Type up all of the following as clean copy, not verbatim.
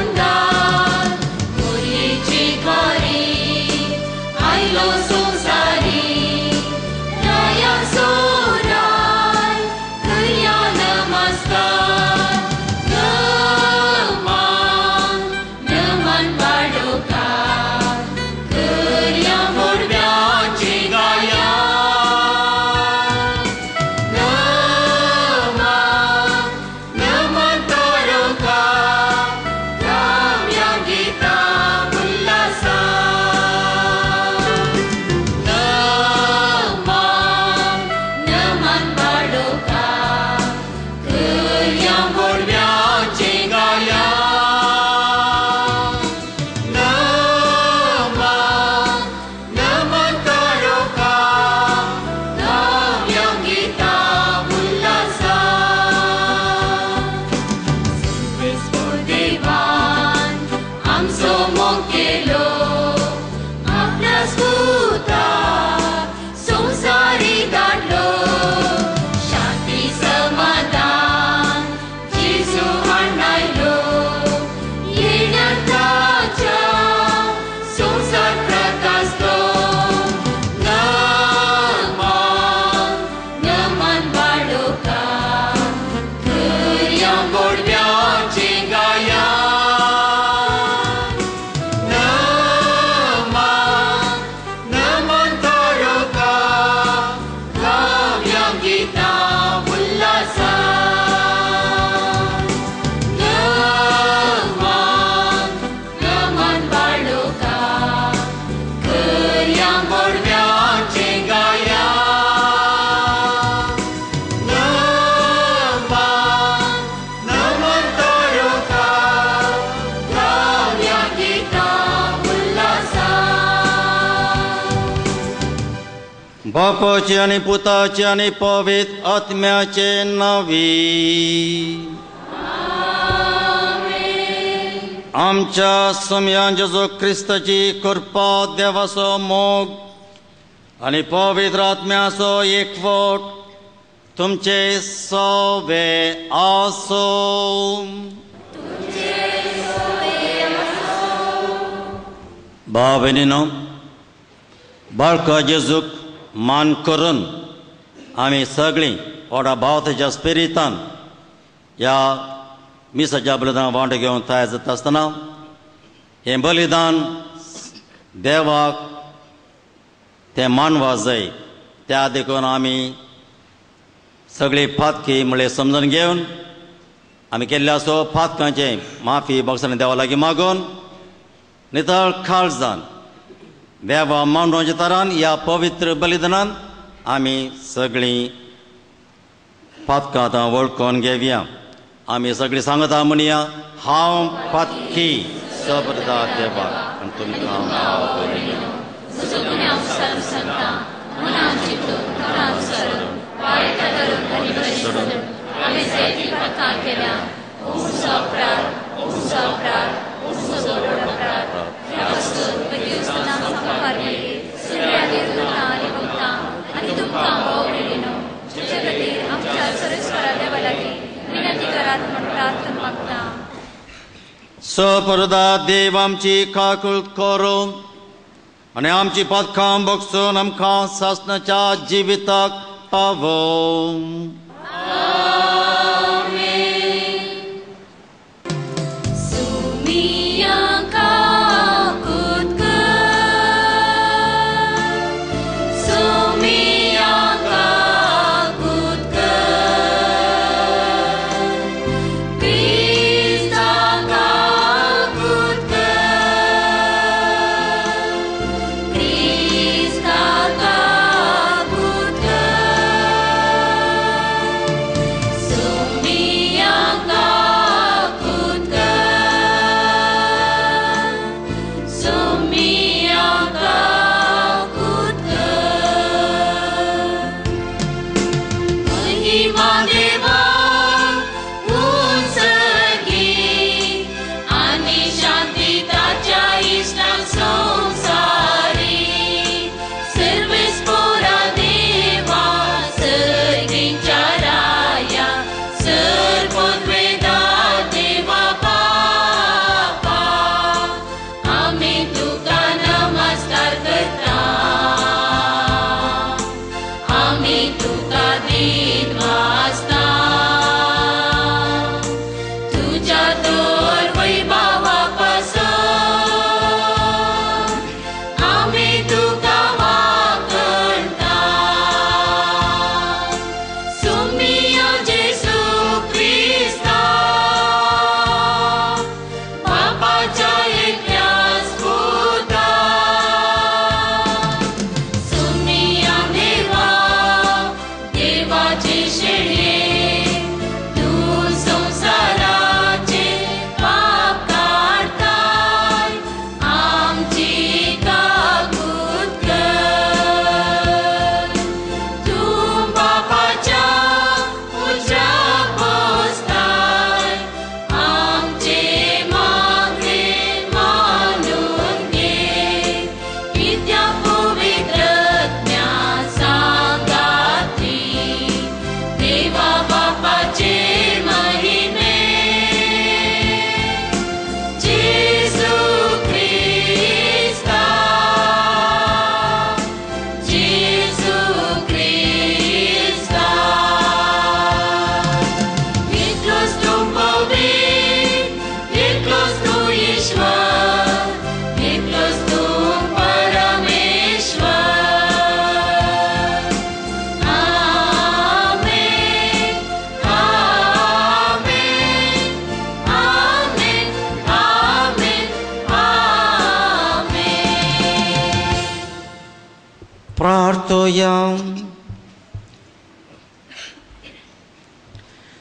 कुंडान मोरयेची घारी आयलो संवसारी राया सोराय करया नमस्कार नमान नमन वाडोवकार करया मोरव्याची गाया नमन नमन तोरोकार गावया गीतां उल्हासान नमन नमन वाडोवकार करया मोरव्याची गाया नमन नमन तोरोकार गावया गीतां उल्हासान देवान आमचो मोग केलो आपल्या स्पुताक संवसारी धाडलो शांती समाधान जेजू हाडून येण्या ताच्या संवसार प्रकाशलो नमन नमन वाडोवकार करया मोरव्याची गाया नमन नमन तोरोकार गावया गीतां उल्हासान नमन नमन वाडोवकार करया मोरव्याची गाया नमन नमन तोरोकार गावया गीतां उल्हासान. बापाचे आनी पुताचे आनी पवित्र आत्म्याचे नांवी आमच्या समयान जेजू क्रिस्ताची कृपा देवाचो मोग आनी पवित्र आत्म्याचो एकवट तुमचे सवे आसूं. भाव भयणीनो, बाळका जेजूक मान करून आमी सगळीं व्हडा भावतेच्या स्पिरितान ह्या मिसाच्या बलिदान वांटो घेवन तयार जाता आसतना हें बलिदान देवाक तें मानवा जाय. त्या देखून आमी सगळी फातकी म्हणल्यार समजून घेवन आमी केल्ले आसो फातकांचें माफी बक्षान देवा लागीं मागून नितळ काळजान देवा मांडोवच्या तरान ह्या पवित्र बलिदानान आमी सगळीं पातकां आतां वळखून घेवया. आमी सगळीं सांगता म्हणया, हांव पातकी सबरदा देवाक आनी तुमकां भाव भयणीनो. तुजो गुन्यांव विसरून सांगता मनान चिंतून तोंडान विसरून वायट करून आनी बरें सोडून हांवें जायतीं पातकां केल्या. उमचो अपराध, उमचो अपराध, उमचो व्हड अपराध. ह्या पासून बदीवसनां सामकार सगळ्या दुतां आनी भक्तां आनी तुमकां भाव भयणीनो तुजे खातीर आमच्या सर्वेस्परा देवा लागीं विनंती करात म्हूण प्रार्थना मागता. सपरदा देव आमची काकूळ करूं आनी आमची पातकां बगसून आमकां सासणाच्या जिविताक पावोवं. सुमिया काकूत कर, सुमिया काकूत कर, क्रिस्ता काकूत कर, क्रिस्ता काकूत कर, सुमिया काकूत कर, करुया.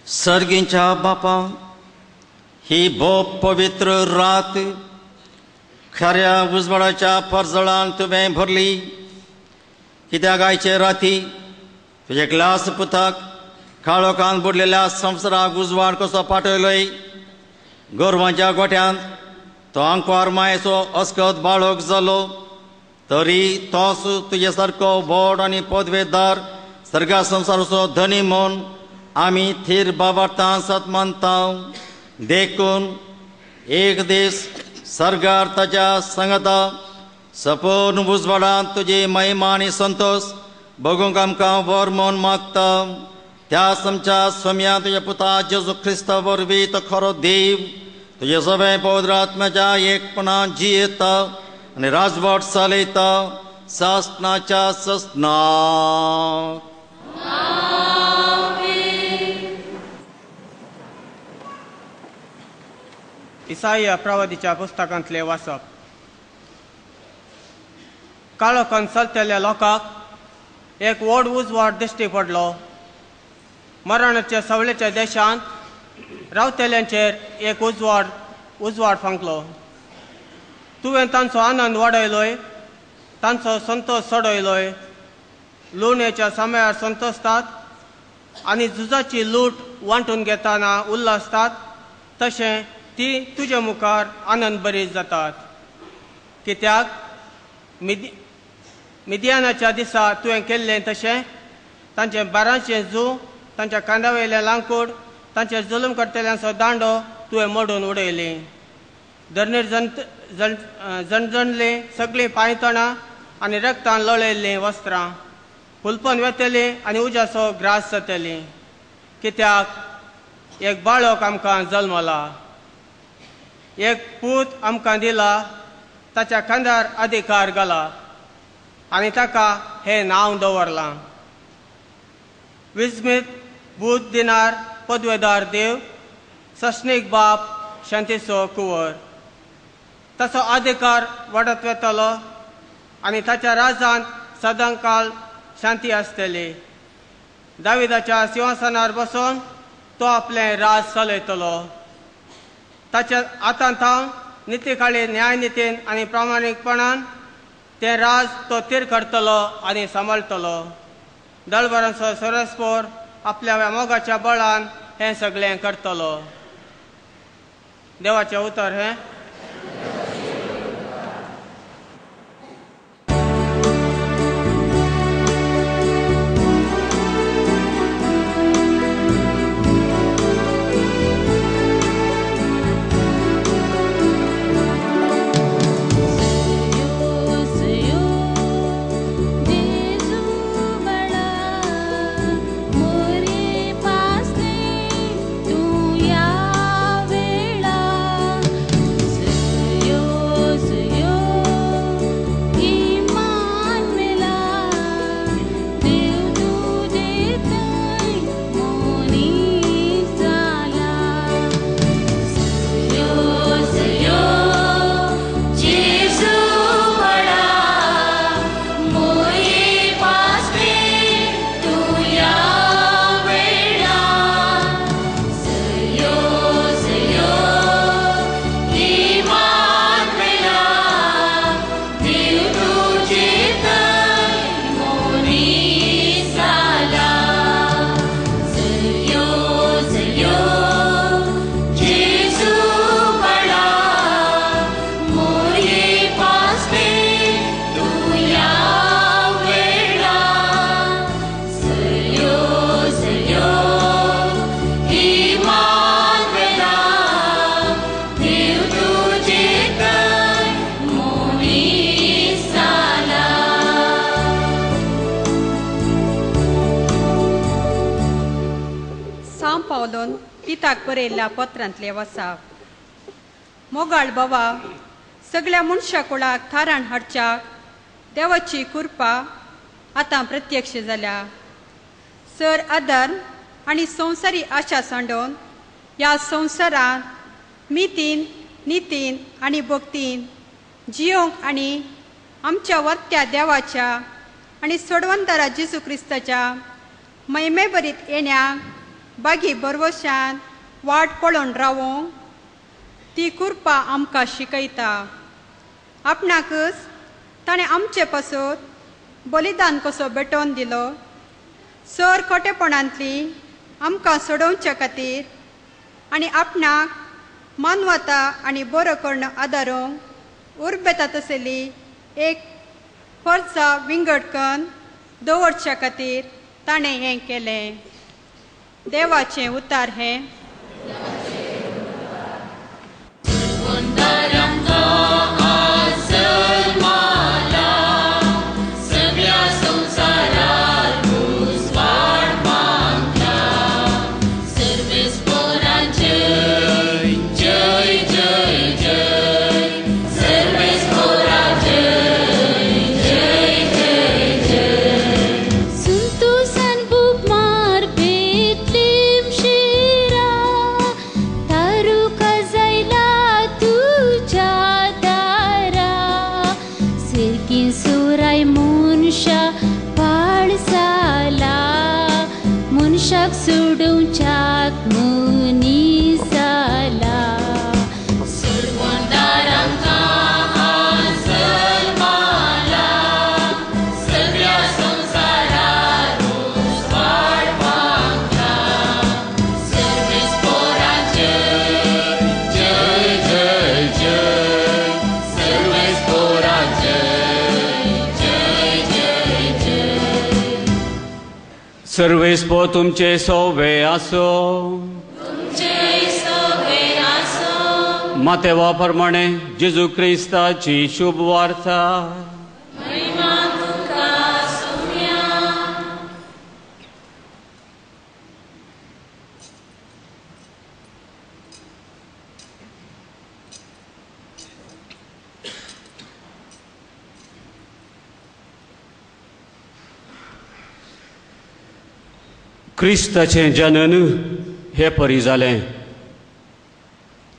सर्गींच्या बापा, ही भोव पवित्र रात खऱ्या उजवाडाच्या परजळान तुवें भरली. कित्याक आयचे राती तुजे ग्लास पुताक काळोखान बुडलेल्या संवसाराक उजवाड कसो पाठयलोय. गोरवांच्या गोठ्यांत तो आंकवार मायेचो अस्कत बाळक जालो, तरी तोच तुजे सारको व्हड आनी पदवेदार सर्गा संवसाराचो धनी म्हूण आमी थीर बाबार्थान सत मानता. देखून एक दीस सर्गार ताच्या सांगता सपूर्ण उजवाडांत तुजी महिमा आनी संतोश बगूंक आमकां वर म्हूण मागता. त्या आमच्या स्वाम्या तुज्या पुता जेजू क्रिस्ता वरवीं तो खरो देव तुजे सगळे पवित्र आत्म्याच्या एकपणान जियेता आनी राजवट चलयता सासनाच्या ससना. इसाया प्रवादीच्या पुस्तकांतले वाचप. काळोखान चलतल्या लोकांक एक व्हड उजवाड दिश्टी पडलो. मरणाच्या सवळेच्या देशांत रावतल्यांचेर एक उजवाड फांकलो. तुवें तांचो आनंद वाडयलोय, तांचो संतोश चडयलोय. लुणेच्या समयार संतोषतात आनी झुजाची लूट वांटून घेतना उल्हासतात, तशें ती तुजे मुखार आनंद बरी जातात. कित्याक मिदियानाच्या दिसा तुवें केल्लें तशें तांचें बारांचें जू, तांच्या कांद्या वयलें लांकूड, तांचेर जुलूम करतल्यांचो दांडो तुवें मोडून उडयली. धरणीर जणजणलीं सगळीं पांयतणां आनी रक्तान लोळयल्लीं वस्त्रां हुलपन वेतलीं आनी उज्याचो ग्रास जातलीं. कित्याक एक बाळक आमकां जल्मला, एक पूत आमकां दिला, ताच्या खांदार अधिकार घाला आनी ताका हें नांव दवरलां, विस्मीत बूद दिनार पदवेदार देव, सस्नीक बाप, शांतीचो कुंवर. ताचो अधिकार वाडत वेतलो आनी ताच्या राजांत सदांकाळ शांती आसतली. दाविदाच्या सिंहासनार बसून तो आपलें राज चलयतलो. ताच्या आतां थावन नितीकाळी न्यायनितीन आनी प्रामाणीकपणान तें राज तो तीर करतलो आनी सांबाळटलो. दळभरांचो सरस्पोर आपल्या मोगाच्या बळान हें सगळें करतलो. देवाचें उतर हें. बरयल्ल्या पत्रांतले वसाप. मोगाळ बाबा, सगळ्या मनशा कुळाक थाराण हाडच्याक देवाची कृपा आतां प्रत्यक्ष जाल्या. सर अधर्म आनी संवसारी आशा सांडोवन ह्या संवसारांत मितीन नितीन आनी भक्तीन जियोंक आनी आमच्या वर्त्या देवाच्या आनी सोडवंतारा जेजू क्रिस्ताच्या महिमेभरीत येण्याक बागी बरवशान वाट पळोवन रावोंक ती कृपा आमकां शिकयता. आपणाकच ताणें आमचे पासत बलिदान कसो भेटोवन दिलो, सर खोटेपणांतली आमकां सोडोवच्या खातीर आनी आपणाक मानवता आनी बरो कर्ण आदारूंक उर्बेता तसली एक फर्जा विंगड कन्न दवरच्या खातीर ताणें हें केलें. देवाचें उतार हें. सर्वेस्पो तुमचे सोवे आसो. मातेवा प्रमाणे जेजू क्रिस्ताची शुभ वार्ता. क्रिस्ताचें जनन हे परी जालें.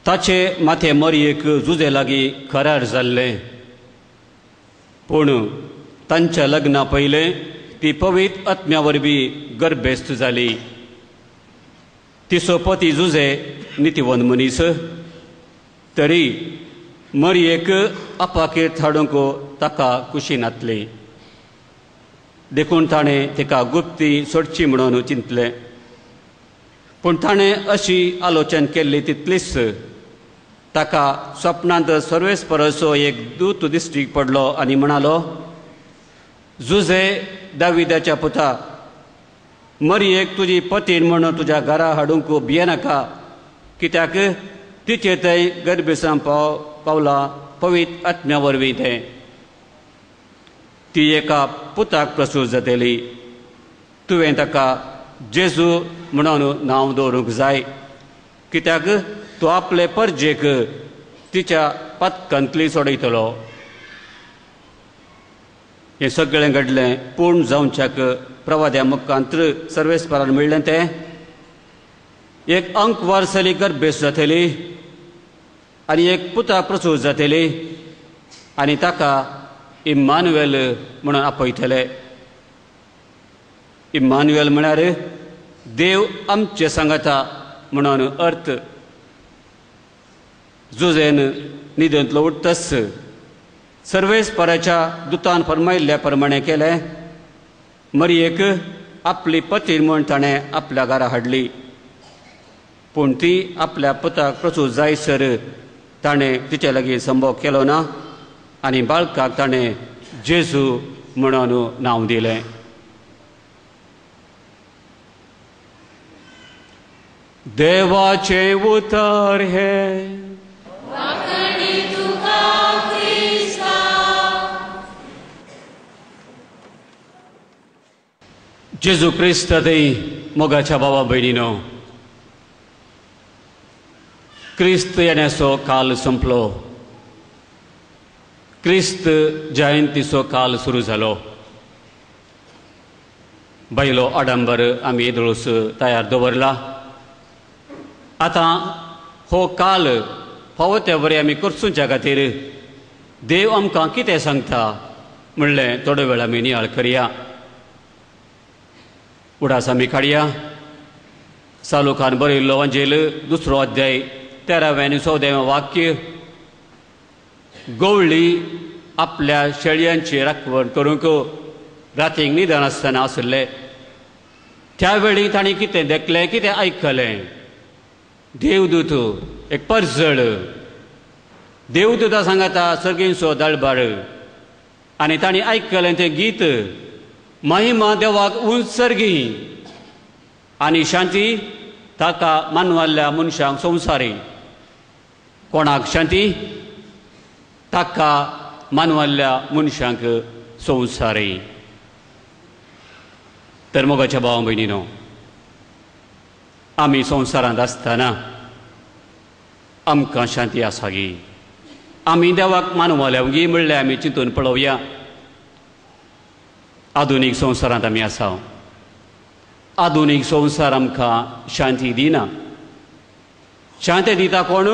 ताचे माथे मरयेक जुजे लागीं करार जाल्लें, पूण तांच्या लग्ना पयलें ती पवित्र आत्म्या वरवीं गर्भेस्त जाली. तिचो पती जुजे नितीवन मनीस, तरी मरयेक आपाकीर्त हाडूंक ताका खुशी नातली, देखून ताणें तिका गुप्ती सोडची म्हणून चिंतलें. पूण ताणें अशी आलोचन केल्ली तितलीच ताका स्वप्नांत सर्वेस्पराचो एक दूत दिश्टीक पडलो आनी म्हणालो, जुजे दाविदाच्या पुता, मरयेक तुजी पतीण म्हणून तुज्या घरा हाडूंक भियेनाका, कित्याक तिचे थंय गर्भेसां पावला पवित्र आत्म्या वरवीं तें. ती एका पुताक प्रसूत जातली, तुवें ताका जेजू म्हणून नांव दवरूंक जाय, कित्याक तो आपले परजेक तिच्या पातकांतली सोडयतलो. हें सगळें घडलें पूर्ण जावच्याक प्रवाद्या मुखांत्र सर्वेस्परान म्हणलें तें, एक अंक वारसली गर्भेस्त जातली आनी एक पुता प्रसूत जातली आनी ताका इम्मानुएल म्हणून आपयतले. इम्मानुएल म्हळ्यार देव आमचे सांगता म्हणून अर्थ. जुजेन न्हिदेंतलो उठतच सर्वेस्पराच्या दुतान फरमायिल्ल्या प्रमाणें केलें. मरयेक आपली पतीण म्हूण ताणें आपल्या घरा हाडली, पूण ती आपल्या पुताक प्रसूत जायसर ताणें तिचे लागीं संभोग केलो ना आनी बाळकाक ताणें जेजू म्हणून नांव दिलें. देवाचें उतर हें. जेजू क्रिस्त थंय मोगाच्या बाबा भयणीनो, क्रिस्त येण्याचो काल संपलो, क्रिस्त जयंतीचो काल सुरू जालो. बायलो आडंबर आमी येदोळूच तयार दवरला. आतां हो काल फावो त्या बरें आमी करचुच्या खातीर देव आमकां कितें सांगता म्हणलें थोडो वेळ आमी नियाळ करया. उडास आमी काडया. सालुखान बरयल्लो वांजेल 2 अध्याय 13वें आनी 14वें वाक्य. गवळी आपल्या शेळयांची राखवण करूंक रातीक निदान आसतना आसले. त्या वेळी तांणी कितें देखलें, कितें आयकलें? देवदूत एक परजळ. देवदूता सांगाता सर्गींचो दळबार आनी तांणी आयकलें तें गीत, महिमा देवाक उंच सर्गी आनी शांती ताका मानवल्ल्या मनशांक संवसारी. कोणाक शांती? ताका मानवल्ल्या मनशांक संवसारी. तर मोगाच्या भाव भयणीनो, आमी संवसारांत आसतना आमकां शांती आसा गी? आमी देवाक मानवल्या गी म्हणल्यार आमी चिंतून पळोवया. आधुनीक संवसारांत आमी आसा. आधुनीक संवसार आमकां शांती दिना. शांती दिता कोण?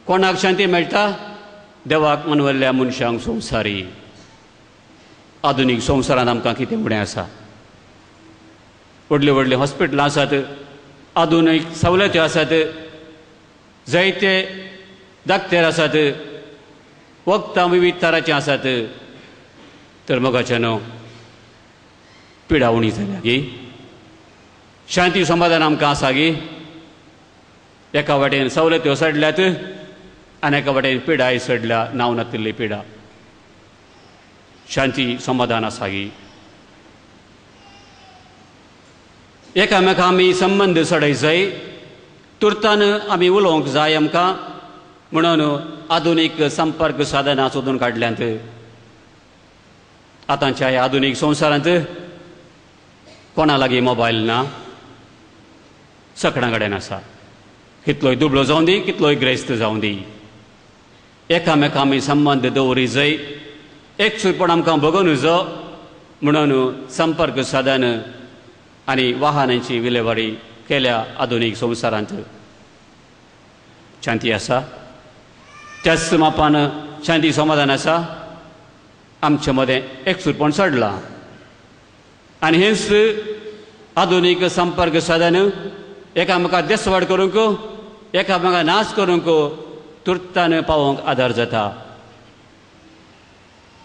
कोणाक शांती मेळटा? देवाक मानवल्ल्या मनशांक संवसारी. आधुनीक संवसारांत आमकां कितें उणें आसा? व्हडलीं व्हडलीं हॉस्पिटलां आसात, आधुनीक सवलत्यो आसात, जायते डाक्टर आसात, वखदां विविध तरांचीं आसात. तर मोगाच्यानो, पिडा उणी जाल्या गी? शांती समाधान आमकां आसा गी? एका वाटेन सवलत्यो सडल्यात आनी एका वाटेन पिडाय सडल्या, नांव नातिल्ली पिडा. शांती समाधान आसा गी? एकामेका आमी संबंद सडय जाय, तुर्तान आमी उलोवंक जाय आमकां म्हणून आधुनीक संपर्क साधनां सोदून काडल्यांत. आतांच्या ह्या आधुनीक संवसारांत कोणा लागीं मोबायल ना, सगळ्यां कडेन आसा. कितलोय दुबळो जावं दी, कितलोय ग्रेस्त जावं दी, एकामेका आमी संबंद दवरी जाय, एकसुरपण आमकां भोगोवन जो म्हणून संपर्क साधन आनी वाहनांची विलेवारी केल्या आधुनीक संवसारांत. शांती आसा? त्याच मापान शांती समाधान आसा? आमचे मदें एकसुरपण चडलां आनी हेंच आधुनीक संपर्क साधन एकामेका देसवाड करूंक, एकामेका नाश करूंक तुर्तान पावोवंक आदार जाता.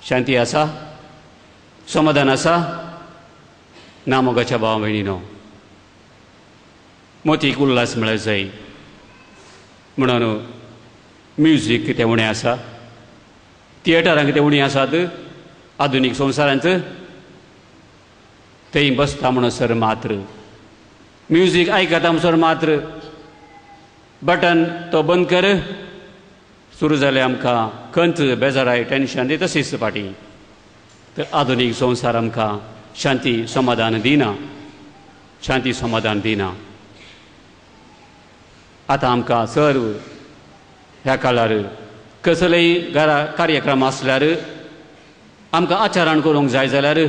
शांती आसा? समाधान आसा? ना मोगाच्या भाव भयणीनो, मोतीक उल्हास मेळत जाय म्हणून म्युजीक कितें उणें आसा, थिएटरां कितें उणीं आसात आधुनीक संवसारांत? थंय बसता म्हणसर मात्र म्युजीक आयकता म्हणसर मात्र बटन तो बंद कर, सुरू जालें आमकां खंत, बेजाराय, टेन्शन, ती तशीच फाटीं. तर आधुनीक संवसार आमकां शांती समाधान दिना, शांती समाधान दिना. आतां आमकां सर्व ह्या काळार कसलेय घरा कार्यक्रम आसल्यार आमकां आचरण करूंक जाय जाल्यार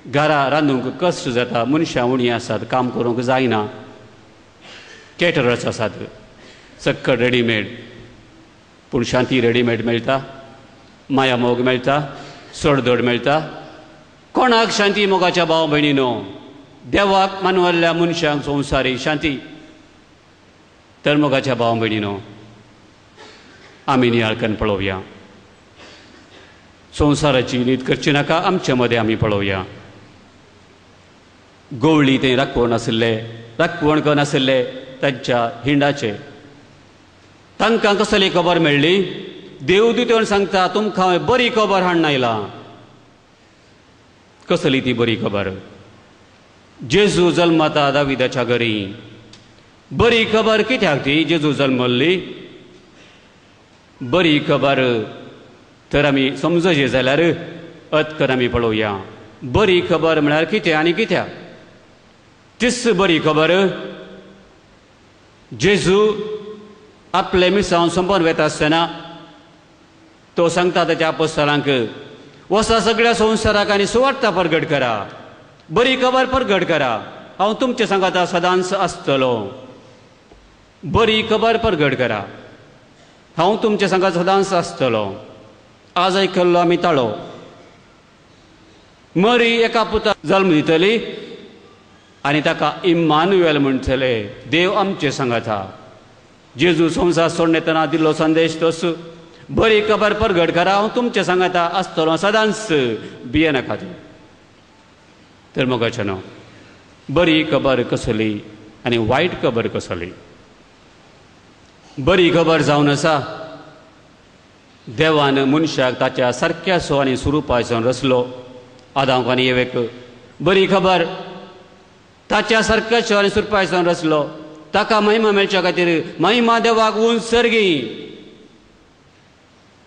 घरा रांदूंक कश्ट जाता, मनशां उणीं आसात, काम करूंक जायना. कॅटरर्स आसात, सक्कड रेडीमेड, पूण शांती रेडीमेड मेळटा? माया मोग मेळटा? सोडदोड मेळटा? कोणाक शांती मोगाच्या भाव भयणीनो? देवाक मानवल्ल्या मनशांक संवसारी शांती. तर मोगाच्या भाव भयणीनो, आमी नियाळकन पळोवया. संवसाराची नीत करची नाका, आमचे मदें आमी पळोवया. गवळी ते राखवण आशिल्ले, राखवण करनाशिल्ले तांच्या हिंडाचे तांकां कसली खबर मेळ्ळी? देवदूत सांगता, तुमकां हांवें बरी खबर हाडून आयला. कसली ती बरी खबर? जेजू जल्मता दाविदाच्या घरी. बरी खबर कित्याक ती जेजू जल्मल्ली बरी खबर? तर आमी समजचे जाल्यार अतकर आमी पळोवया. बरी खबर म्हळ्यार कितें आनी कित्याक तीच बरी खबर. जेजू आपले मिसांव संपोवन वेता आसतना तो सांगता ताच्या आपोस्तलांक, वसा सगळ्या संवसाराक आनी सुवार्ता परगट करा, बरी खबर परगट करा, हांव तुमचे सांगाता सदांच आसतलो. बरी खबर परगट करा, हांव तुमचे सांगात सदांच आसतलो. आज आयकल्लो आमी ताळो, मरी एका पुता जल्म दितली आनी ताका इम्मानुएल म्हणटले, देव आमचे सांगाता. जेजू संवसार सोडून येतना दिल्लो संदेश तोच. बरी खबर परगट करा, हांव तुमचे सांगाता आसतलो सदांच, भियेनाकात. तर मोगाचें न्हू, बरी खबर कसली आनी वायट खबर कसली? बरी खबर जावन आसा, देवान मनशाक ताच्या सारक्या सो आनी स्वरुपाच्यान रचलो, आदांक आनी एवेक. बरी खबर, ताच्या सारक्या सो आनी स्वरुपाच्यान रचलो, ताका महिमा मेळच्या खातीर, महिमा देवाक उंच सर्गी.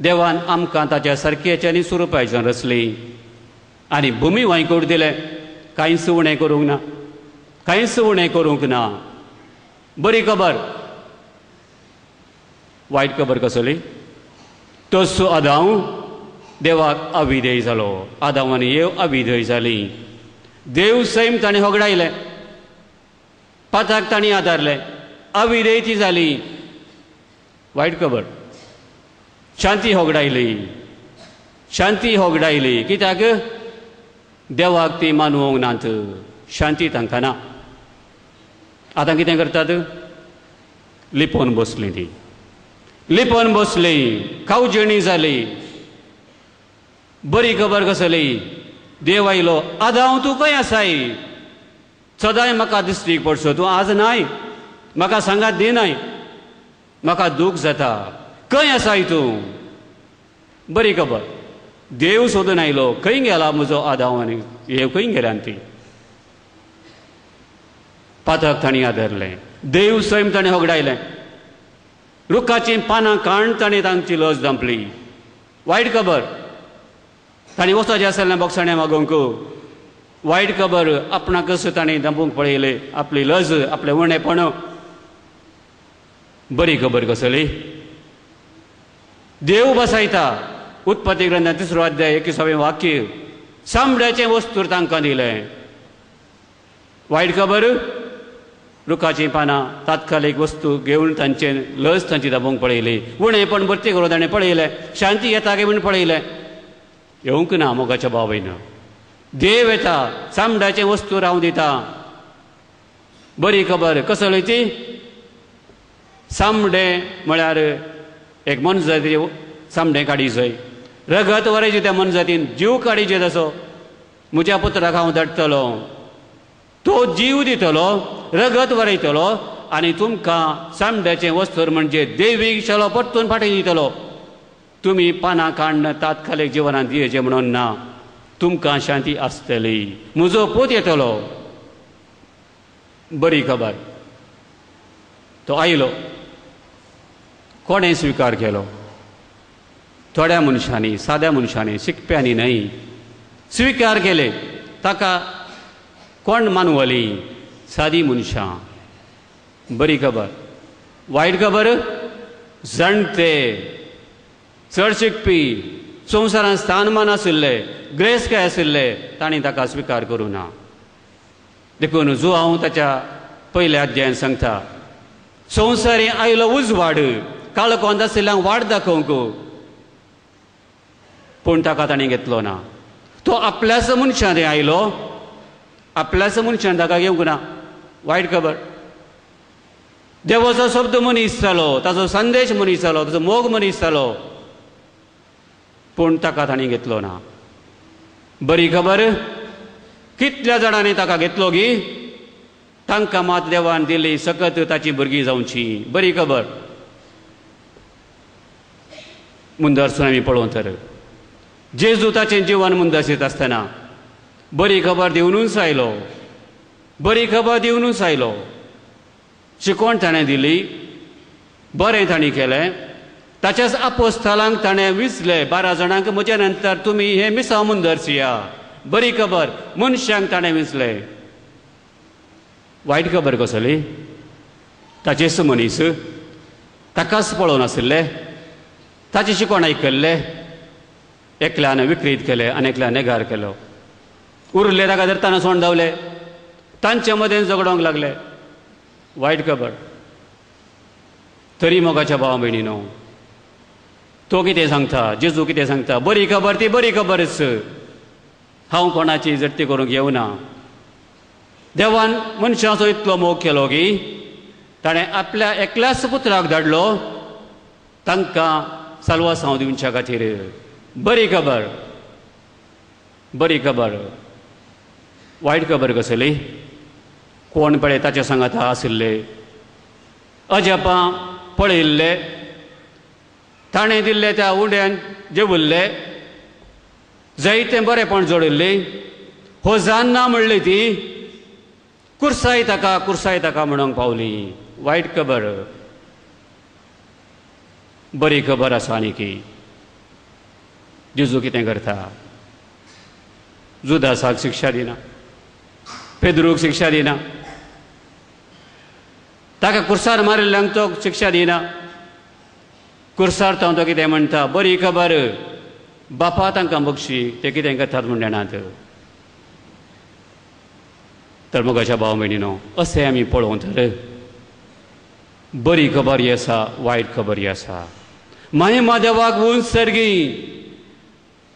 देवान आमकां ताच्या सारक्याच्या आनी स्वरुपाच्यान रचली आनी भुमी वांयकूट दिलें, कांयच उणें करूंक ना, कांयच उणें करूंक ना. बरी खबर. वायट खबर कसली? तसो आदांव देवाक अविधेय जालो, आदांव आनी येव अविधेय जाली. देव सैम ताणें होगडायलें, पाताक तांणी आदारलें, अविधेय ती जाली. वायट खबर. शांती होगडायली, शांती होगडायली. कित्याक? देवाक ती मानवंक नात, शांती तांकां ना. आतां कितें करतात? लिपोवन बसली ती, लिपोवन बसली, खावजेणी जाली. बरी खबर कसली? देव आयलो, आदांव तूं खंय आसाय? सदांय म्हाका दिश्टीक पडसो तूं आज नाय, म्हाका सांगात दिनाय, म्हाका दूख जाता, खंय आसाय तूं? बरी खबर. देव सोदून आयलो, खंय गेला म्हजो आदांव आनी हे खंय गेल्यान ती? पातक तांणी आदरलें, देव सैम ताणें होगडायलें, रुखाचीं पानां काण ताणें तांची लज धांपली. वायट खबर. तांणी वचपाचें आसलें बोगसाणें मागोवंक. वायट खबर. आपणाकच ताणें धांपूंक पळयलें, आपली लज, आपलें उणेपण. बरी खबर कसली? देव बसायता. उत्पत्ती ग्रंथांत 3 अध्याय 21वें वाक्य, सांबड्याचें वस्तूर तांकां दिलें. वायट खबर. रुखाचीं पानां तात्कालीक वस्तू घेवन तांचें लज तांची दाबोवंक पळयली, उणेपण भरती करून ताणें पळयलें, शांती येता काय म्हूण पळयलें, येवंक ना मोगाच्या बावयन. देव येता, चामड्याचें वस्तू रावूं दिता. बरी खबर कसली ती? चामडें म्हळ्यार एक मनजाती चामडें काडीचय, रगत वरायचें त्या मनजातीन, जीव काडीचे तसो म्हज्या पुत्राक हांव धाडटलो, तो जीव दितलो, रगत वरयतलो आनी तुमकां चामड्याचें वस्त्र म्हणजे देवीक शेलो परतून फाटीं दितलो. तुमी पानां काडून तात्कालीक जिवनांत दिवचें म्हणून ना, तुमकां शांती आसतली, म्हजो पूत येतलो. बरी खबर. तो आयलो. कोणें स्विकार केलो? थोड्या मनशांनी, साद्या मनशांनी, शिकप्यांनी न्हय स्विकार केले. ताका कोण मानवली? सादी मनशां. बरी खबर. वायट खबर, जाणटे, चड शिकपी, संवसारांत स्थानमान आशिल्ले, ग्रेसकाय आशिल्ले, तांणी ताका स्विकार करूं ना. देखून जो हांव ताच्या पयल्या अध्यायान सांगता, संवसारी आयलो उजवाड, काळोखांत आशिल्ल्यांक वाट दाखोवंक, पूण ताका तांणी घेतलो ना. तो आपल्याच मनशान आयलो, आपल्याच मनशान ताका घेवंक ना. वायट खबर. देवाचो शब्द मनीस जालो, ताचो संदेश मनीस जालो, ताचो मोग मनीस जालो, पूण ताका तांणी घेतलो ना. बरी खबर, कितल्या जाणांनी ताका घेतलो गी, तांकां मात देवान दिली सकत ताची भुरगीं जावची. बरी खबर. मुंदरसून आमी पळोवं तर जेजू ताचें जिवन मुंदरसीत आसतना बरी खबर दिवनूच आयलो, बरी खबर दिवनूच आयलो. शिकवण ताणें दिली, बरें तांणी केलें. ताच्याच आपोस्थलांक ताणें विसले 12 जाणांक, म्हज्या नंतर तुमी हें मिसांव मुंदरसिया. बरी खबर मनशांक ताणें विसले. वायट खबर कसली? ताचेच मनीस ताकाच पळोवन आशिल्ले, ताची शिकवण आयकल्ले, एकल्यान विक्रीत केले आनी एकल्यान नेगार केलो. उरले ताका धरतना सोंड धांवले, तांचे मदें झगडोंक लागले. वायट खबर. तरी मोगाच्या भावा भयणीनो, तो कितें सांगता, जेजू कितें सांगता? बरी खबर ती बरी खबरच. हांव कोणाची जट्टी करूंक येवना. देवान मनशाचो इतलो मोग केलो की ताणें आपल्या एकल्याच पुत्राक धाडलो तांकां साल्वासांव दिवच्या खातीर. बरी खबर, बरी खबर. वायट खबर कसली? कोण पळय ताच्या सांगाता आशिल्ले, अजापां पळयल्ले, ताणें दिल्ले त्या उंड्यान जेवल्ले, जायतें बरेंपण जोडिल्लें, हो जान ना म्हणली ती कुर्साय ताका, कुर्साय ताका म्हणूंक पावली. वायट खबर. बरी खबर आसा आनी की जेजू कितें करता? जुदासाक शिक्षा दिना, पेद्रूक शिक्षा दिना, ताका कुर्सार मारिल्ल्यांक तो शिक्षा दिना. कुर्सार तो कितें म्हणटा? बरी खबर, बापा तांकां बक्षी, ते कितें करतात म्हूण जाणात. तर मोगाच्या भाव भयणीनो, अशें आमी पळोवं तर बरी खबर ही आसा, वायट खबर ही आसा. महिमा देवाक उंच सर्गी.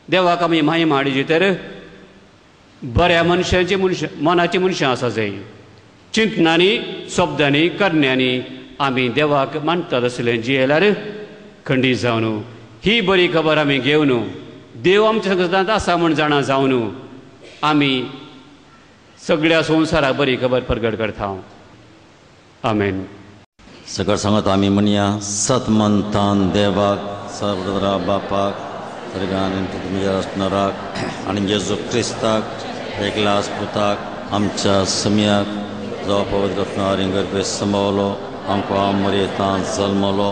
देवाक आमी महिमा हाडची तर बऱ्या मनशांची मनशां मनाची मनशां आसा जाय. चिंतनांनी, शब्दांनी, करण्यांनी आमी देवाक मानतात आसलें जियेल्यार खंडीत जावन ही बरी खबर आमी घेवन देव आमच्या सदांच आसा म्हूण जाणा जावन आमी सगळ्या संवसाराक बरी खबर परगट करता. आमेन. सगळं सांगत आमी म्हणया, सतमंतान देवाक, सर्वद्रा बापाक, सर्गान असणाराक आनी जेजू क्रिस्ताक एकलास पुताक आमच्या सम्याक जो पवित्र गर्भे समवलो, आमकां मरेतान जल्मलो,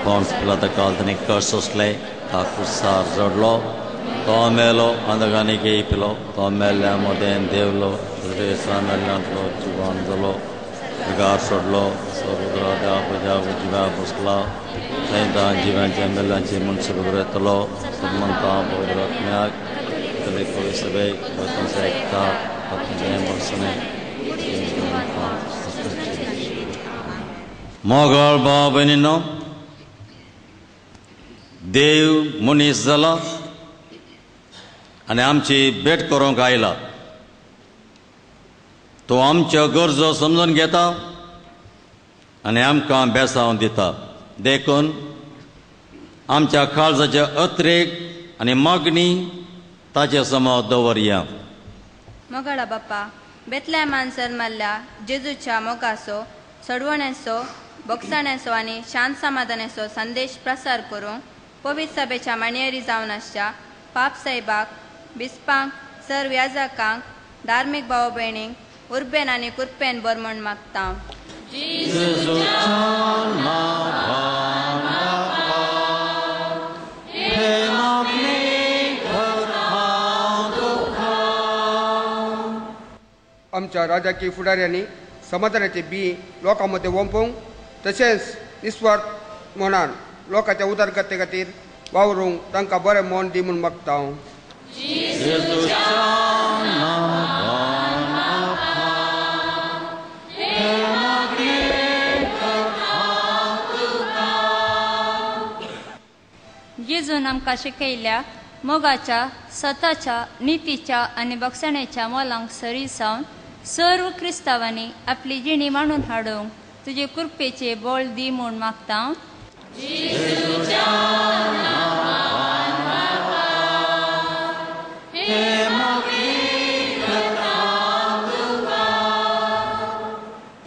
पोन्स पिलाता काल ताणें कश्ट सोंसले, ता कुर्सार जडलो, तो मेलो, अंधकांनी घेयपिलो, तो मेल्ल्या मदें देवलो, मेल्ल्यांतलो जिवान जालो, गार सोडलो, सर्वद्रा देवा उजव्या बसला, थंय जिव्यांच्या मेल्ल्यांची मनशां बरोबर येतलो. सन्मंता पवित्र आत्म्याक पवित्र सभेक एकता वर्सने. मोगाळ भाव भयणीनो, देव मनीस जाला आनी आमची भेट करूंक आयला. तो आमच्यो गरजो समजून घेता आनी आमकां बेसांव दिता. देखून आमच्या काळजाचे अत्रेक आनी मागणी ताचे समोर दवरया. मोगाळा बाप्पा, बेतलेमान जल्मल्ल्या जेजूच्या मोगाचो, सडवण्याचो, बोगसाण्याचो आनी शांत समाधानाचो संदेश प्रसार करूंक पवित्र सभेच्या माणयेरी जावन आसच्या पाप साहेबाक, बिस्पांक, सर्व याजकांक, धार्मीक भाव भयणींक उर्बेन आनी कुरपेन बर म्हूण मागता. आमच्या राजकीय फुडाऱ्यांनी समाधानाचे बी लोकां मदें वोंपूंक तशेंच निस्वार्थ मनान लोकांच्या उदरगते खातीर वावरूंक तांकां बरें मन दी म्हूण मागता हांव. जेजून आमकां शिकयल्या मोगाच्या, सताच्या, नितीच्या आनी बक्षण्याच्या मोलांक सरी जावन सर्व क्रिस्तांवांनी आपली जिणी मांडून हाडूंक तुजे कृपेचे बळ दी म्हूण मागता.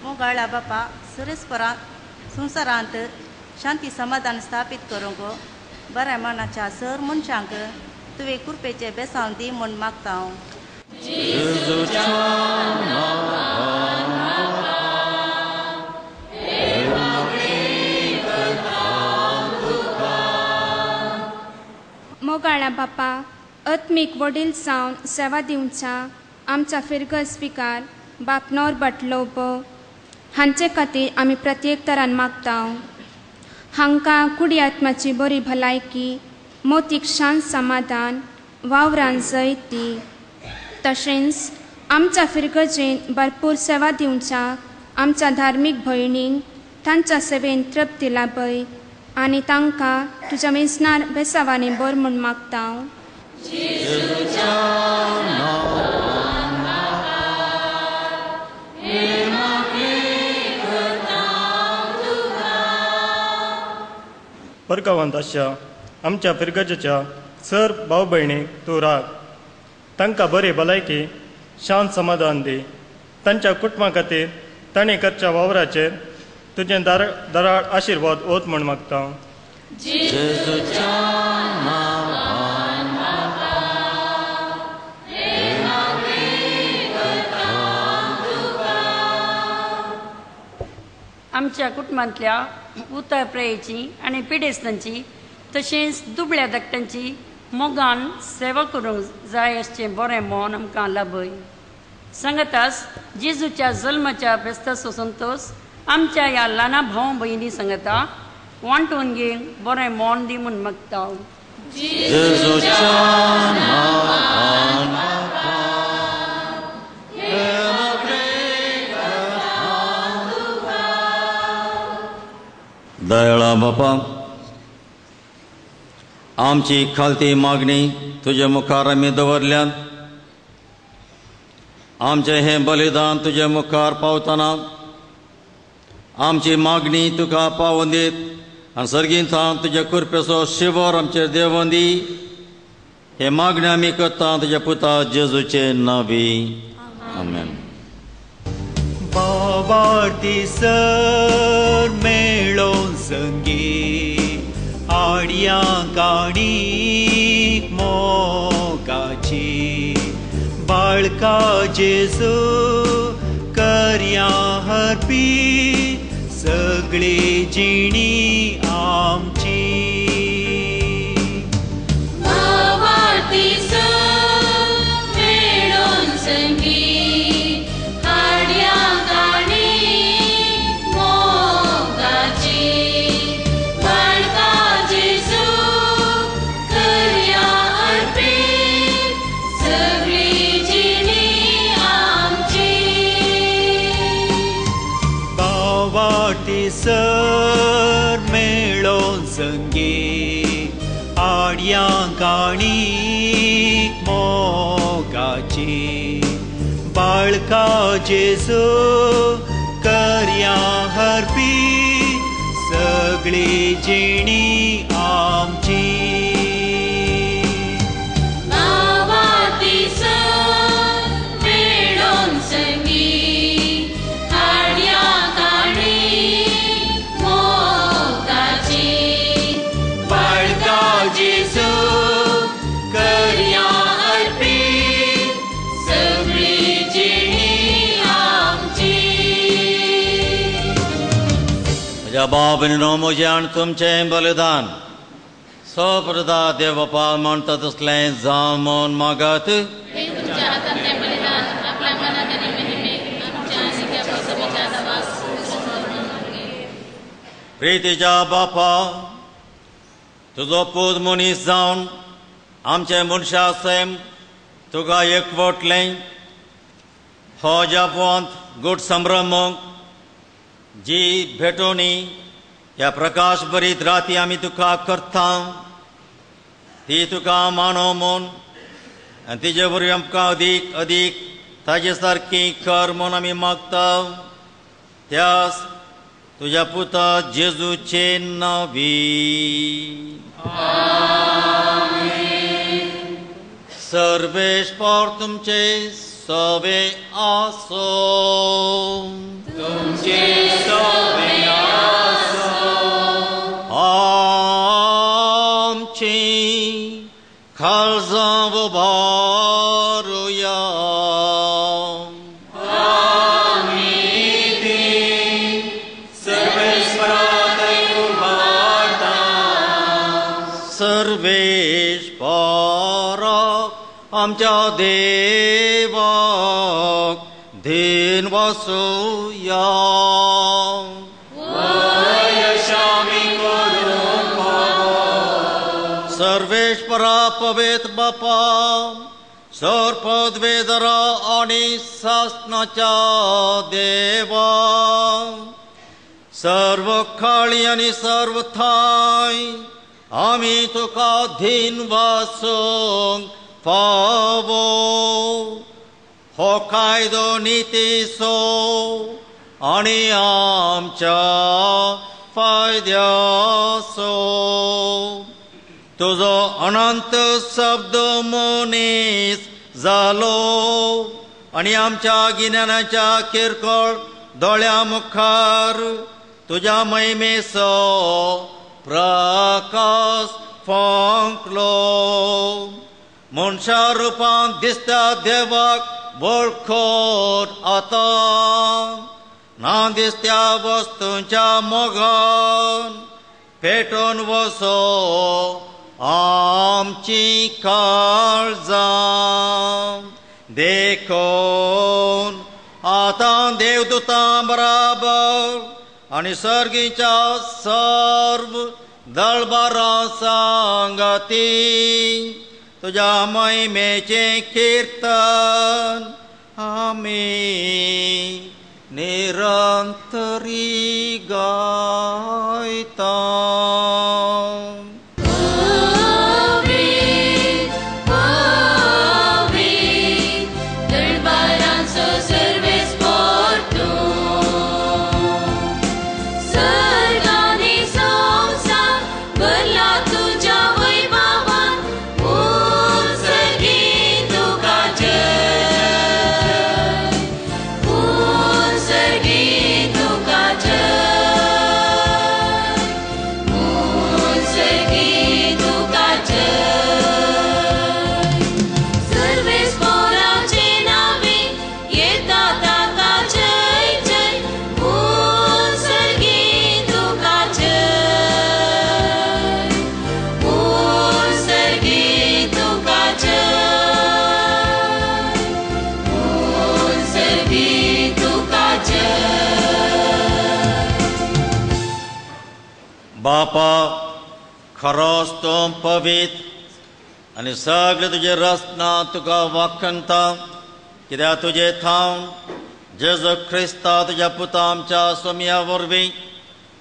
मोगाळा बापा, सुरेस्परांत संवसारांत शांती समाधान स्थापीत करूंक बऱ्या मनाच्या सर मनशांक तुवें कृपेचे बेसांव दी म्हूण मागता हांव. मोगाळा बापा, आत्मीक वडील जावन सेवा दिवच्या आमच्या फिरगज स्विकार बाप नॉर्बर्ट लोबो हांचे खातीर आमी प्रत्येक तरान मागता. हांकां कुडी आत्माची बरी भलायकी, मोतीक शांत समाधान, वावरान जैत दी. तशेंच आमच्या फिरगजेन भरपूर सेवा दिवच्या आमच्या धार्मीक भयणींक तांच्या सेवेन तृप्ती लाभय आनी तांकां तुज्या वेसनार बेसावांनी बर म्हूण मागता. जेजूच्या नांवान बापा, हे मागणें करतांव तुका. परगांवांत आसच्या आमच्या फिरगजेच्या सर भाव भयणीक तूं राख. तांकां बरी भलायकी, शांत समाधान दी. तांच्या कुटुंबा खातीर तांणी करच्या वावराचेर तुजें दराळ आशिर्वाद ओत म्हूण मागता. जेजूच्या नांवान बापा, हे मागणें करतांव तुका. आमच्या कुटुंबांतल्या उतर प्रेयेची आनी पिडेस्तांची तशेंच दुबळ्या धाकट्यांची मोगान सेवा करूंक जाय आसचें बरें मन आमकां लाभय. सांगतास जेजूच्या जल्माच्या फेस्ताचो संतोश आमच्या ह्या ल्हाना भाव भयणी सांगता वांटून घेवन बरें मन दी म्हूण मागता. जेजूच्या नांवान बापा, हे मागणें करतांव तुका. दयाळा बापा, आमची खालती मागणी तुजे मुखार आमी दवरल्यात. आमचें हें बलिदान तुजे मुखार पावतना आमची मागणी तुका पावोवन दीत आनी सर्गींत तुज्या कृपेचो शिवर आमचेर देंवोवन दी. हे मागणी आमी करता तुज्या पुता जेजूचे नांवी. आमेन. बाबार्ती सर मेळोन संगीत आडया काणीक मोगाची बाळका जेजू करया हरपी सगळी जिणी आमची. भावार्थी सर मेळोन संगीत हाडया काणीक मोगाची बाळका जेजू करया अर्पीत सगळी जिणी आमची. भावार्थी सर मेळोन संगीत आडया काणीक मोगाची बाळका जेजू करया हरपी सगळी जिणी आमची. भावार्थी सर मेळोन संगीत हाडया काणीक मोगाची बाळका जेजू करया अर्पीत सगळी जिणी आमची. म्हज्या बाब न्हू म्हजें आनी तुमचें बलिदान सप्रदा देवपा म्हणटा तसलें जावं म्हूण मागत. हे तुमच्या हातांतलें बलिदान आपल्या मनात आनी महिमेक आमच्या आनी त्या सभेच्या नांवाक म्हणून मागीर. प्रितीच्या बापा, तुजो पूत मनीस जावन आमचें मनशा सैम तुका एकवटलें. हो जापवंत गूट संभ्रम जी भेटोवणी ह्या प्रकाश भरीत राती आमी तुका करता ती तुका मानो म्हूण आनी तिजे वरवीं आमकां अदीक अदीक ताजे सारकी कर म्हूण आमी मागता. त्यास तुज्या पुता जेजूचे नांवी. सर्वेस्पर तुमचे सवे आसो. तुमचे सवे आसो. आमची काळजां उबारुया. आमी ती सर्वेस्पराक उबारता. सर्वेस्परा आमच्या देवाक धीन वसुया. सर्वेस्परा पवित्र बापा, सर्पद्वेदरा आनी सासनाच्या देवा, सर्व काळी आनी सर्व थांय आमी तुका धीन वासूंक फावो हो कायदो नितीचो आनी आमच्या फायद्याचो। तुजो अनंत शब्द मनीस जालो आनी आमच्या गिन्यानाच्या किरकोळ दोळ्या मुखार तुज्या महिमेचो प्रकाश फांकलो। मनशा रुपान दिसता देवाक वळखोर आतां ना दिसत्या वस्तूंच्या मोगान पेटोवन वसो आमची काळजां। देखून आतां देवदूतां बराबर आनी सर्गीच्या सर्व दळबारां सांगाती तुज्या महिमेचें किर्तन आमी निरंतरी गायता। बापा खरोच तूं पवित्र आनी सगळे तुजे रचना तुका वाखणता कित्याक तुजे थावन जेजू क्रिस्ता तुज्या पुता आमच्या सोम्या वरवीं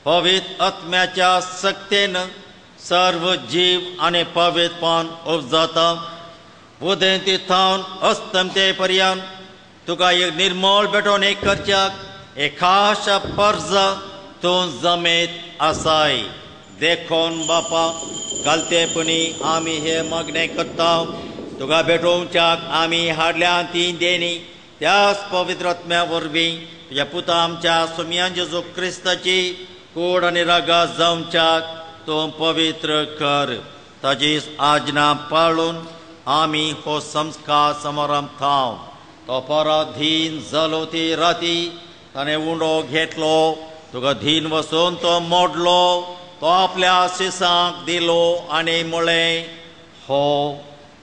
पवित्र आत्म्याच्या सक्तेन सर्व जीव आनी पवित्रपण उपजाता। उदेंती थावन अस्तमते पर्यंत तुका एक निर्मळ भेटोवन एक करच्याक एक खास पर्जा तूं जमेत आसाय। देखून बापा घालतेपणी आमी हे मागणें करता तुका भेटोवच्याक आमी हाडल्या ती देणी त्याच पवित्र आत्म्या वरवीं तुज्या पुता आमच्या सोम्यान जेजू क्रिस्ताची कोड आनी रागा जावच्याक तूं पवित्र कर। ताजी आज्ञा पाळून आमी हो संस्कार समारंभ थाव। तो पराधीन जालो ती राती ताणें उंडो घेतलो तुका धीन वसून तो मोडलो तो आपल्या शिसांक दिलो आनी म्हळें हो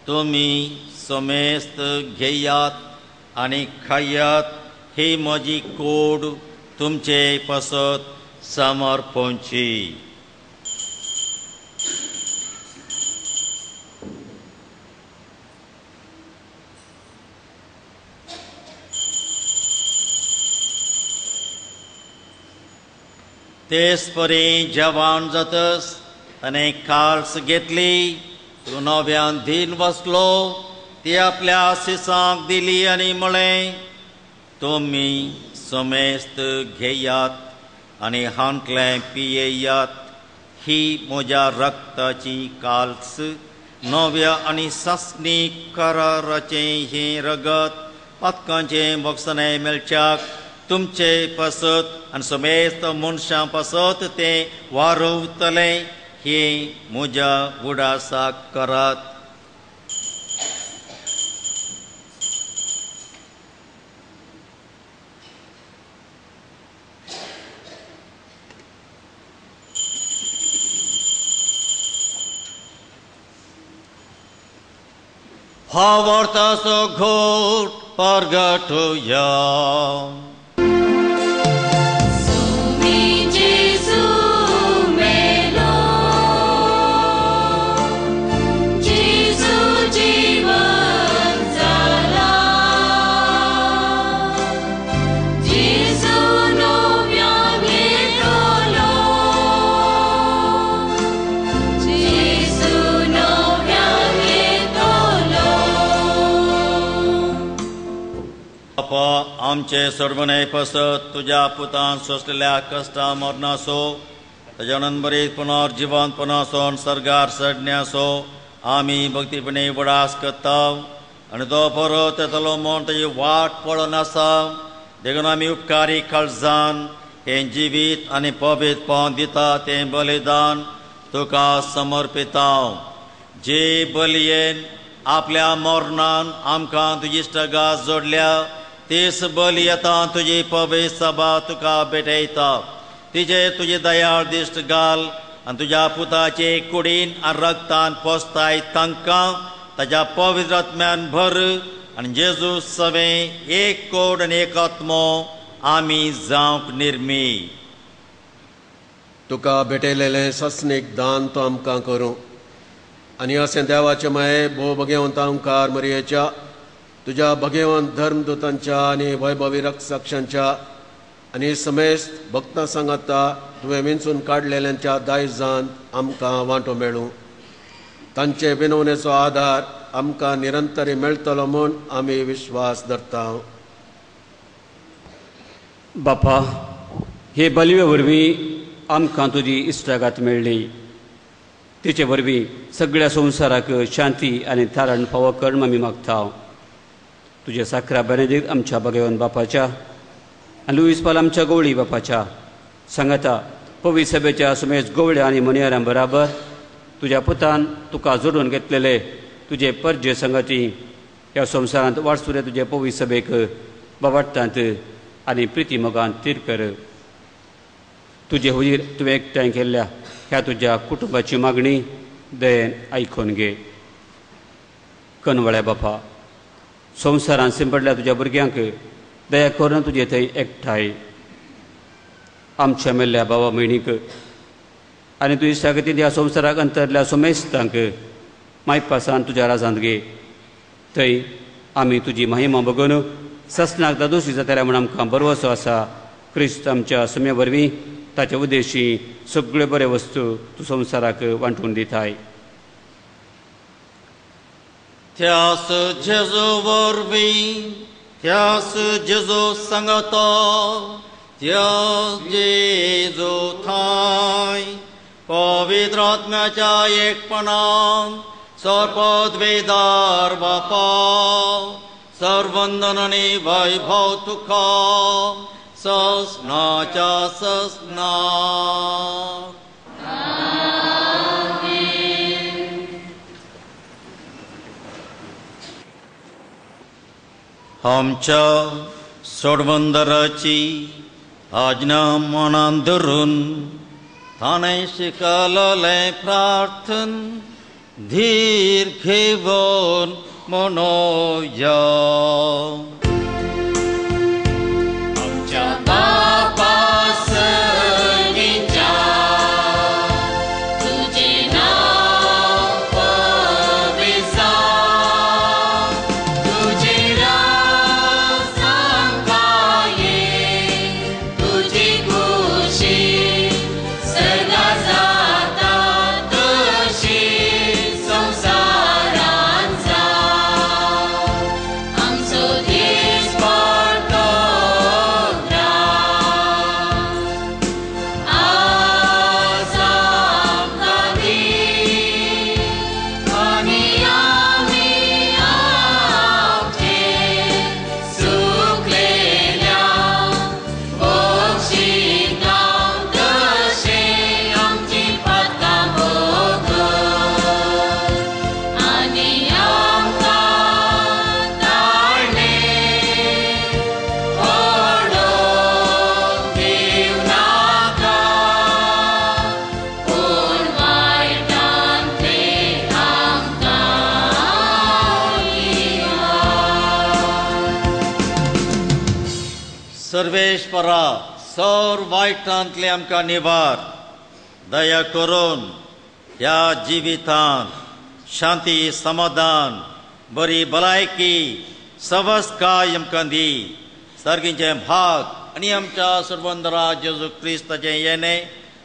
तुमी समेस्त घेयात आनी खायात ही म्हजी कूड तुमचे पासत समर्पणची। तेच परी जवान जातस ताणें काल्स घेतली तूं नव्यान धीन बसलो ती आपल्या शिसांक दिली आनी म्हळें तुमी समेस्त घेयात आनी हांतलें पियेयात ही म्हज्या रक्ताची काल्स नव्या आनी सासणी कराराचें हें रगत पातकांचें भोगसणें मेळच्याक तुमचे पासत आनी समेस्त मनशां पासत तें वारवतलें हें म्हज्या उडासाक करात। भावार्थाचो घोट परगटुया। Jesus. आमचे सोडवणे पसत तुज्या पुतान सोंसलेल्या कश्टा मरणासो ताज्या अनंतबरीत पुनर्जिवंतपणासो सर्गार चडण्यासो आमी भक्तीपणे उगडास करता आनी तो परत येतलो म्हूण ताजी वाट पळोवन आसा. देखून आमी उपकारी काळजान हें जिवीत आनी पवित्रपण दिता तें बलिदान तुका समर्पिता. जे बलयेन आपल्या मरणान आमकां तुजी इश्टागत जोडल्या तीच बली आतां तुजी पवित्र सभा तुका भेटयता. तिजेर तुजी दयाळ दिश्ट घाल आनी तुज्या पुताचे कुडीन आनी रगतान पोसताय तांकां ताज्या पवित्र आत्म्यान भर आनी जेजू सवें एक कोड आनी एक आत्मो आमी जावंक निर्मी. तुका भेटयलेलें सस्नीक दान तो आमकां करूं आनी अशें देवाचें माये भोव भगेवंत ओंकार मरयेच्या तुज्या भगेवंत धर्मदूतांच्या आनी वैभवी रक्षांच्या आनी समेस्त भक्तां सांगाता तुवें विंचून काडलेल्यांच्या दायजांत आमकां वांटो मेळूं. तांचे विनवणेचो आदार आमकां निरंतरी मेळटलो म्हूण आमी विश्वास धरता. बापा, हे बलवे वरवीं आमकां तुजी इश्टागत मेळ्ळी. तिचे वरवीं सगळ्या संवसाराक शांती आनी थारण फावो करून आमी मागता. तुजे साखरा बेनेदीक आमच्या भगवान बापाच्या आनी लुईस पाल आमच्या गवळी बापाच्या सांगाता पवित्र सभेच्या सुमेज गवळ्या आनी मनियारां बराबर तुज्या पुतान तुका जोडून घेतलेले तुजे परजे संगती ह्या संवसारांत वाटसुरे तुजे पवित्र सभेक बाबाट्टांत आनी प्रिती मोगान तीर कर. तुजे हुजीर तुवें एकठांय केल्ल्या ह्या तुज्या कुटुंबाची मागणी दयेन आयकून घे. कनवळ्या बापा, संवसारांत शिंपडल्या तुज्या भुरग्यांक दया करून तुजे थंय एकठांय आमच्या मेल्ल्या बाबा भयणीक आनी तुजी सागतीन ह्या संवसाराक अंतरल्या सोमेस्तांक मायपासान तुज्या राजांत घे. थंय आमी तुजी महिमा बगून ससनाक दादोशी जातल्या म्हूण आमकां भरवसो आसा. क्रिस्त आमच्या सुम्या वरवीं ताचे उद्देशी सगळ्यो बऱ्यो वस्तू तूं संवसाराक वांटून दिताय. त्यास जेजू वरवीं, त्यास जेजू सांगता, त्यास जेजू थांय पवित्र आत्म्याच्या एकपणान सर्वपदवेदार बापा सर्वंदन आनी वैभव तुका ससनाच्या ससना. आमच्या सोडवंदराची आज्ञा मनान धरून ताणें शिकललें प्रार्थन धीर घेवन म्हणोया. आमच्या बापा सर्गीच्या तुजें नांव पवित्र जावं, तुजें राज आमकां ये, तुजी खुशी सर्गां जाता तशी संवसारांत जावं. आमचो दीस पडतो ग्रास आज आमकां दी आनी आमी आमचे चुकलेल्या बक्षिता तशें आमची पातकां भोगय आनी आमकां ताळणे पडोवंक दिवनाका, पूण वायटांतलें आमकां निवार. सर्वेश्वरा, सर वायटांतले आमकां निवार. दया करून ह्या जिवितांत शांती, समाधान, बरी भलायकी, सवस्काय आमकां दी. सर्गीचें भाग आनी आमच्या सर्वंदरा जेजू क्रिस्ताचें येणें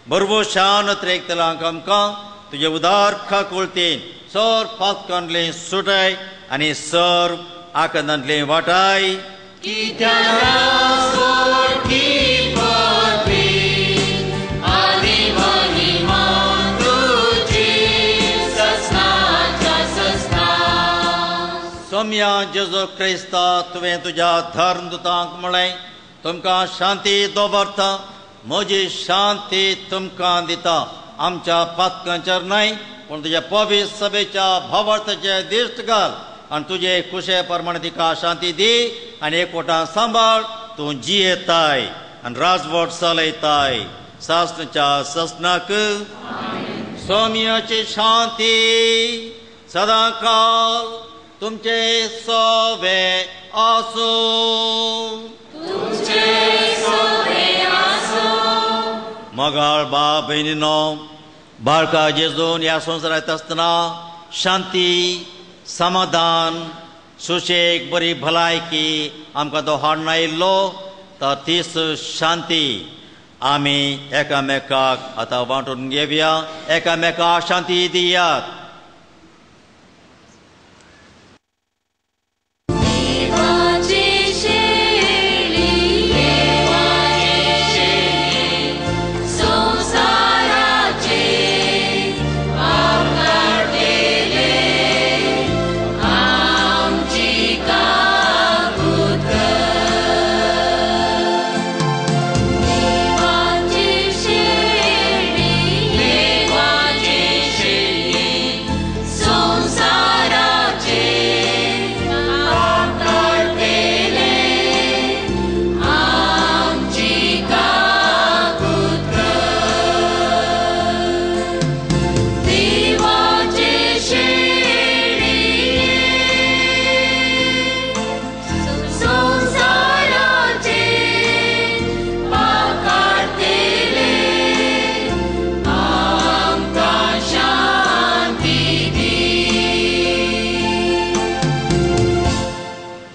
भरवशान त्रेकतलांक आमकां तुजे उदार खाकुळतीन सर पातकांतलें सुटाय आनी सर आकांतांतलें वाटाय. सोम्या जेजू क्रिस्ता तुवें तुज्या धर्मदूतांक म्हळें तुमकां शांती दवरता, म्हजी शांती तुमकां दिता. आमच्या पातकांचेर न्हय पूण तुज्या पवित्र सभेच्या भावार्थाचे दिश्ट घाल आनी तुजे कुशे प्रमाणे तिका शांती दी आनी एकवटान सांबाळ. तूं जियेताय आनी राजवट चलयताय सासणाच्या सासणाक. सोम्याची शांती सदांकाल तुमचे सोवे आसूं. मोगाळ बाप भयणीनो, बाळका जेजून ह्या संवसारांत आसतना शांती, समाधान, सुशेग, बरी भलायकी आमकां तो हाडून आयिल्लो, तर तीच शांती आमी एकामेकाक आतां वांटून घेवया. एकामेकाक शांती दियात.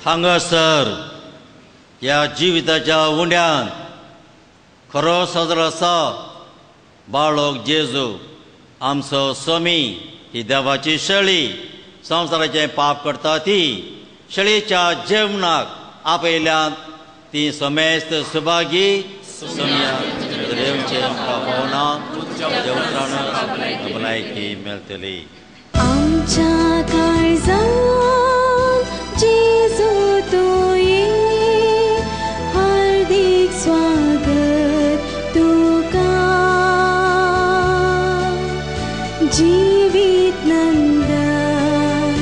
हांगासर ह्या जिविताच्या उंड्यान खरो सजरो आसा बाळक जेजू आमचो स्वामी. ही देवाची शेळी संवसाराचें पाप करता ती शेळीच्या जेवणाक आपयल्यान ती समेस्त सुभागी. देवचे आमकां पावना भलायकी मेळटली. आमच्या काळजांत जेजू तुवें हार्दिक स्वागत तुका, जिवीत नंदन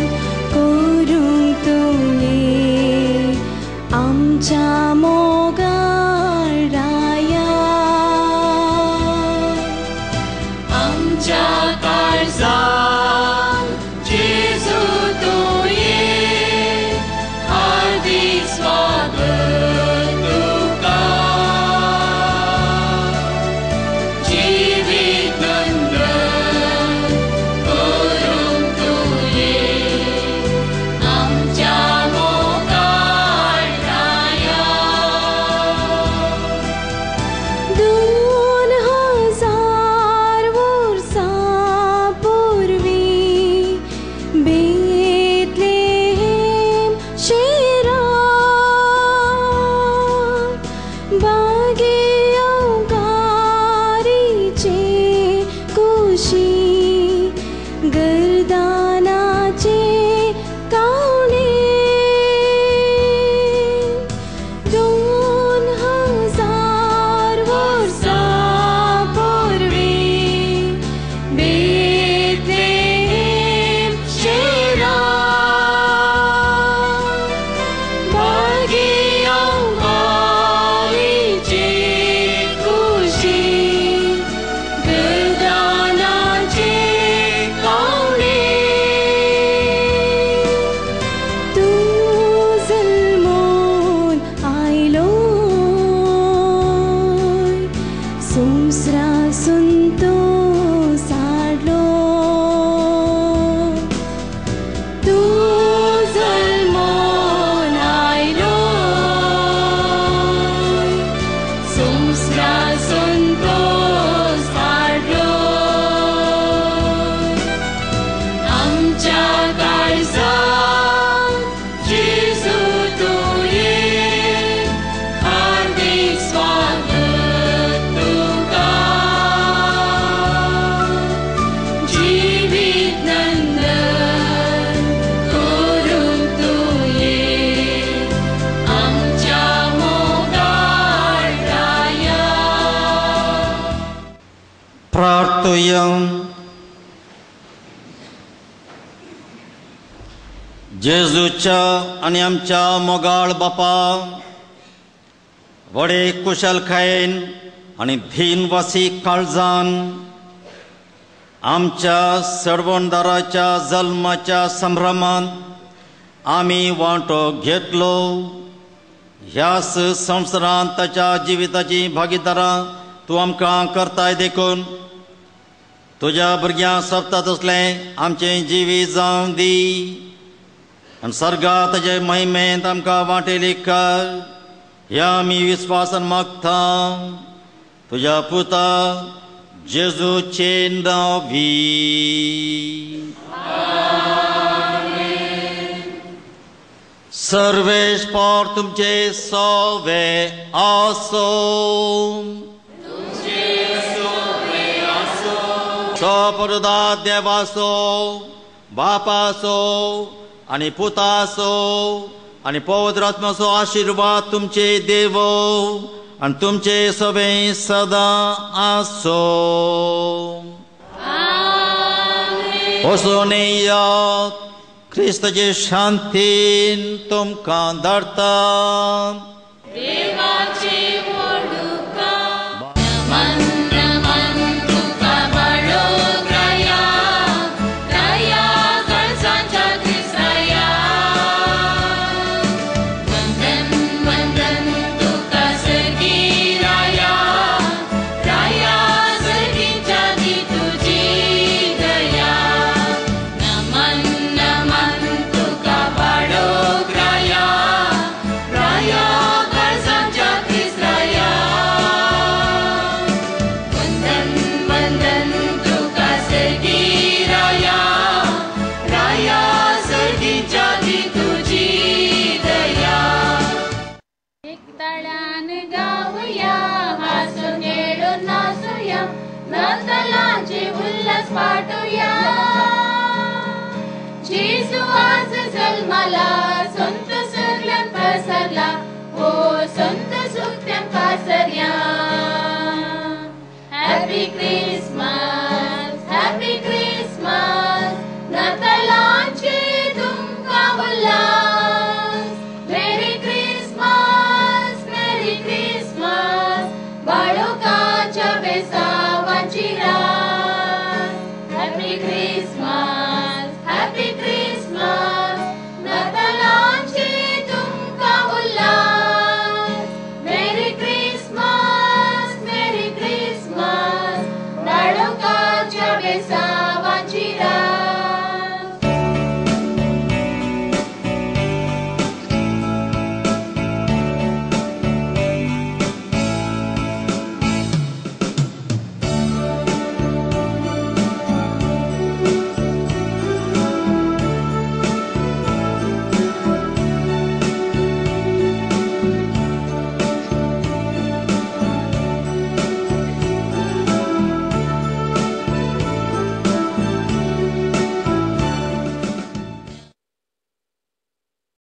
करूंक तुवें आमच्या मोगाळ राया. आमच्या काळजांत प्रार्थुया. जेजूच्या आनी आमच्या मोगाळ बापा, व्हडे कुशलकायेन आनी धीनवासी काळजान आमच्या सर्वणदाराच्या जल्माच्या संभ्रमांत आमी वांटो घेतलो. ह्याच संवसारांत ताच्या जिविताची भागीदारां तूं आमकां करताय देखून तुज्या भुरग्यांक सोबता तसलें आमचें जिवीत जावं दी आनी सर्गा ताजे महिमेंत आमकां वांटेली कर. ह्या आमी विस्वासान मागता तुज्या पुता जेजूचे नांवी. सर्वेस्पर तुमचे सोवे आसो. सपरुदा देवासो बापासो आनी पुतासो आनी पवित्र आत्म्याचो आशिर्वाद तुमचे देव आनी तुमचे सवे सदां आसो. वचून येयात, क्रिस्ताचे शांतीन तुमकां धाडटा. जेजू आज जन्माला.